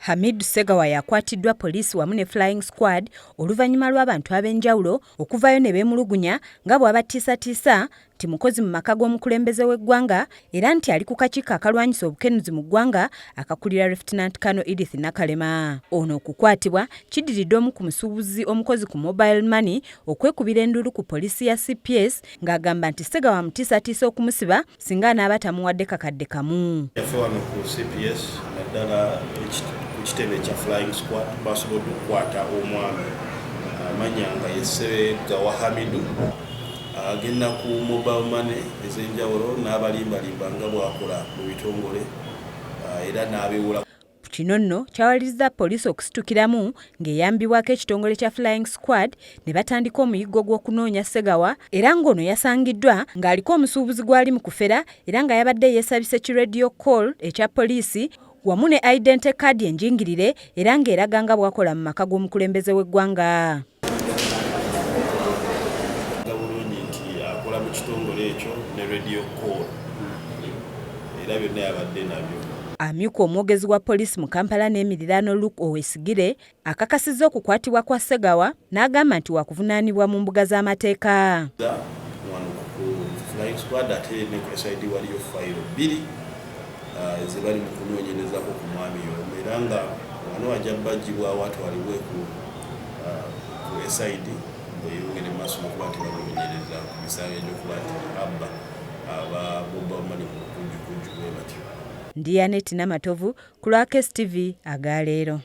Hamidu Ssegawa yakwatiddwa poliisi wamu ne Flying Squad oluvannyuma lw'abantu ab'enjawulo okuvaayo ne beemulugunya nga bw'abatiisatiisa nti mukozi mu maka g'omukulembeze w'eggwanga era nti ali ku kakiiko akalwanyisa obukenuzi mu ggwanga akakulira Lieutenant Colonel Edith Nakalema. Ono okukwatibwa kiddiridde omu ku musuubuzi omukozi ku mobile money okwekubira enduulu ku poliisi ya CPS ng'agamba nti Ssegawa amutiisatiisa okumusiba singa anaaba tamuwadde kakadde kamu. Yaffe wano ku CPS naddala ku kitebe ekya Flying Squad basobodde okukwata omwami amanya nga ye Ssegawa Hamidu agenda ku mobile money ez'enjawulo n'abalimbalimba nga bw'akola mu bitongole era n'abeewola. Kino nno kyawalirizza poliisi okusitukiramu ng'eyambibwako ekitongole kya Flying Squad ne batandika omuyiggo gw'okunoonya Ssegawa era ng'ono yasangiddwa ng'aliko omusuubuzi gw'ali mu kufera era nga yabadde yeesabise ki radio call ekya poliisi wamu ne identity card enjingirire era ng'eraga nga bw'akola mu maka g'omukulembeze w'eggwanga. Bulungi nti akola mu kitongole ekyo ne radio call era byonna yabadde nabyo. Amyuka omwogezi wa poliisi mu Kampala n'emiriraano Luke Owesigire akakasizza okukwatibwa kwa Ssegawa n'agamba nti wakuvunaanibwa mu mbuga z'amateeka. Wano ku Flying Squad ate ne ku SID waliyo fayiro bbiri ze bali mu kunoonyerezako ku mwami omu era nga wano ajja baggyibwawo atwalibwe ku SID bweyongere mu maaso n'okuba nti banoonyereza ku misango egy'okuba nti abba aba mobile money mu bukujjukujju bwe batyo. Ndi Annet Namatovu ku lwa KSTV agaleero.